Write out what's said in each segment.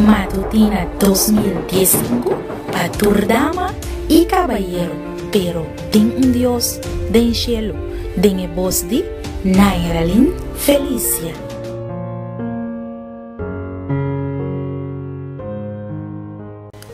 Matutina 2015 pa tur dama i kabayero, pero tin un Dios den shelu, den e bos di Nairalyn Felicia.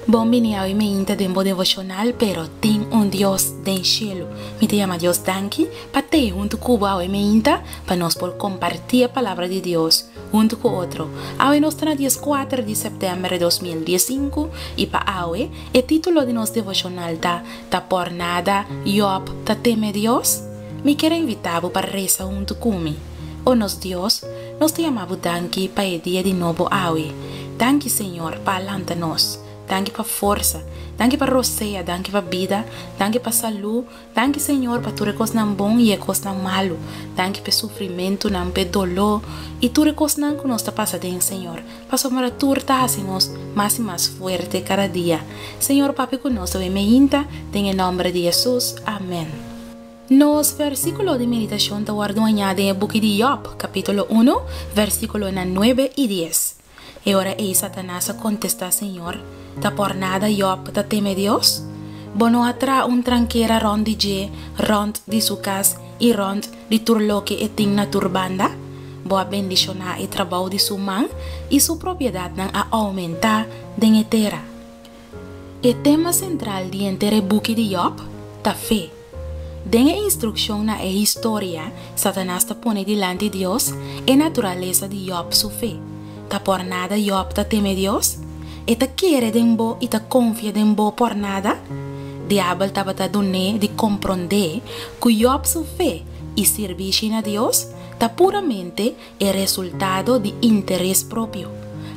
Bon bini awe meinta den bo devoshonal pero tin un Dios den shelu. Mi ta yama Dios danki pa tei huntu ku bo awe meinta pa nos por kompartí e palabra di Dios huntu ku otro. Awe nos ta na dieskuater di sèptèmber di 2015 i pa awe e título di nos devoshonal ta Ta por nada Yòb ta teme Dios? Mi kier a invitá bo pa resa huntu ku mi. O nos Dios, nos ta yama bo danki pa e dia di nobo awe. Danki, Señor, pa a lanta nos. Danki pa forsa. Danki pa rosea. Danki pa bida. Danki pa salú. Danki, Señor, pa tur e kosnan bon i e kosnan malu. Danki pa e sufrimentunan, pa e doló i tur e kosnan ku nos ta pasa den, Señor. Pasobra tur ta hasi nos mas i mas fuerte kada dia. Señor, papia ku nos awe meinta, den e nòmber di Hesus. Amèn. Nos versíkulo di meditashon ta wòrdu hañá den e buki di Yòb, kapítulo unu, versíkulonan nuebe i dies. E ora ei Satanas a kontestá Señor, Ta por nada Yòb ta teme Dios? Bo no a traha un trankera rònt di dje, rònt di su kas i rònt di tur loke e tin na tur banda? Bo a bendishoná e trabou di su man i su propiedatnan a oumentá den e tera. E tema sentral di henter e buki di Yòb ta fe. Den e instrukshon na e historia, Satanas ta pone dilanti Dios e naturalesa di Yòb su fe. Ta por nada Yòb ta teme Dios? E ta kere den bo i ta konfia den bo por nada? Diabel tabata dun'é di komprondé ku Yòb su fe i sirbishi na Dios ta puramente e resultado di interes propio.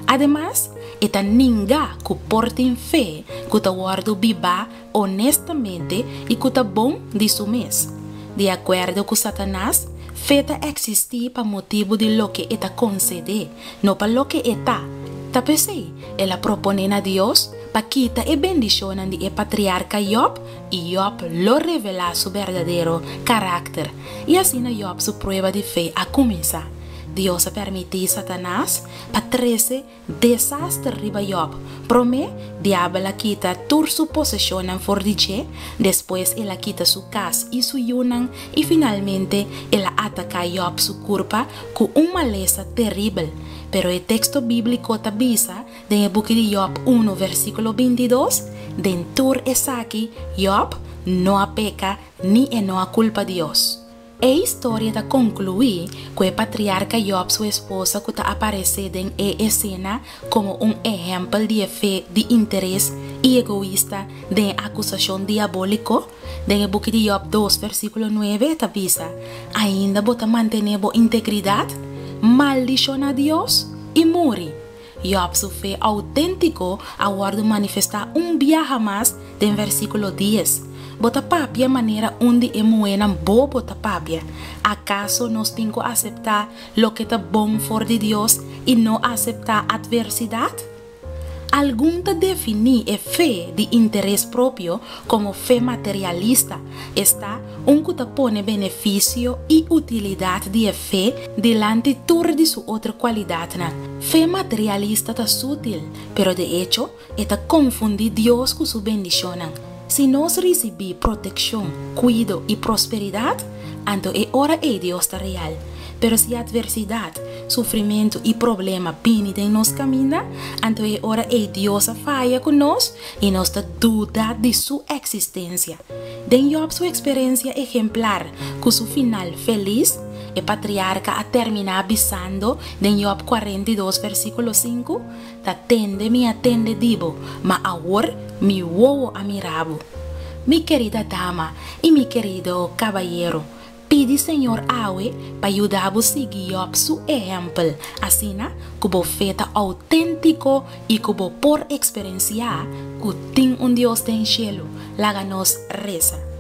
Ademas, e ta ninga ku por tin fe ku ta wòrdu bibá onestamente i ku ta bon di su mes. Di akuerdo ku Satanas, fe ta eksistí pa motibu di loke e ta konsedé, no pa loke e ta. Ta p'esei, el a proponé na Dios pa kita e bendishonnan di e patriarka Yòb i Yòb lo revelá su berdadero karakter. I asina Yòb su prueba di fe a kuminsá. Dios a permití Satanas pa trese desaster riba Yòb. Promé, Diabel a kita tur su poseshonnan for di dje, despues el a kita su kas i su yunan, i finalmente el a ataká Yòb su kurpa ku un malesa teribel. Pero e teksto bíbliko ta bisa den e buki di Yòb unu versíkulo bintidos, Den tur esaki Yòb no a peka ni e no a kulpa Dios. E historia ta konkluí ku e patriarka Yòb su esposa ku ta aparesé den e esena komo un ehèmpel di e fe di interes i egoista den e akusashon diabóliko. Den e buki di Yòb dos versíkulo nuebe e ta bisa, Ainda bo ta mantené bo integridat? Maldishoná Dios i muri! Yòb su fe outéntiko a wòrdu manifestá un biaha mas den versíkulo dies, Bo ta papia manera un di e muhénan bobo ta papia. Akaso nos tin ku aseptá loke ta bon for di Dios i no aseptá atversidat? Algun ta definí e fe di interes propio komo fe materialista, esta, un ku ta pone benefisio i utilidat di e fe dilanti tur di su otro kualidatnan. Fe materialista ta sutil, pero de echo e ta konfundí Dios ku su bendishonnan. Si nos risibí protekshon, kuido i prosperidat, anto e ora ei Dios ta real. Pero si atversidat, sufrimentu i problema bini den nos kaminda, anto e ora ei Dios a faya ku nos i nos ta duda di su eksistensia. Den Yòb su eksperensia ehemplar ku su final felis, e patriarka a terminá bisando den Yòb 42 versíkulo 5, Ta tende mi a tende di bo, ma awor mi wowo a mira bo. Mi kerida dama i mi kerido kabayero, pidi Señor awe pa yuda bo sigui Yòb su ehèmpel, asina ku bo fe ta outéntiko i ku bo por eksperensiá ku tin un Dios den shelu. Laga nos resa.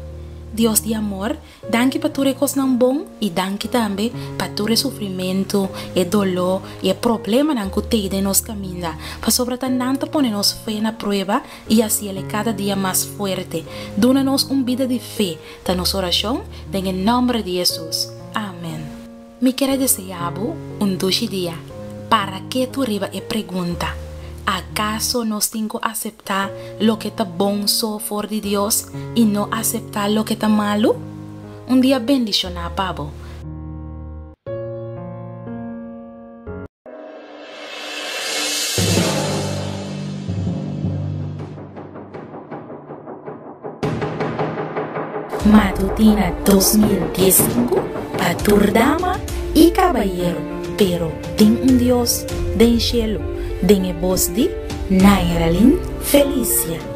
Dios di amor, Danki pa tur e kosnan bon i danki tambe pa tur e sufrimentu, e doló i e problemanan ku tei den nos kaminda, pasobra ta nan ta pone nos fe na prueba i hasiel e kada dia mas fuerte. Duna nos un bida di fe, ta nos orashon den e nòmber di Hesus. Amen. Mi kier a deseá bo un dushi dia. Para ketu riba e pregunta. Akaso nos tin ku aseptá loke ta bon so for di Dios i no aseptá loke ta malu? Un dia bendishoná pa bo! Matutina 2015 pa tur dama i kabayero, pero tin un Dios den shelu, den e bos di Nairalyn Felicia.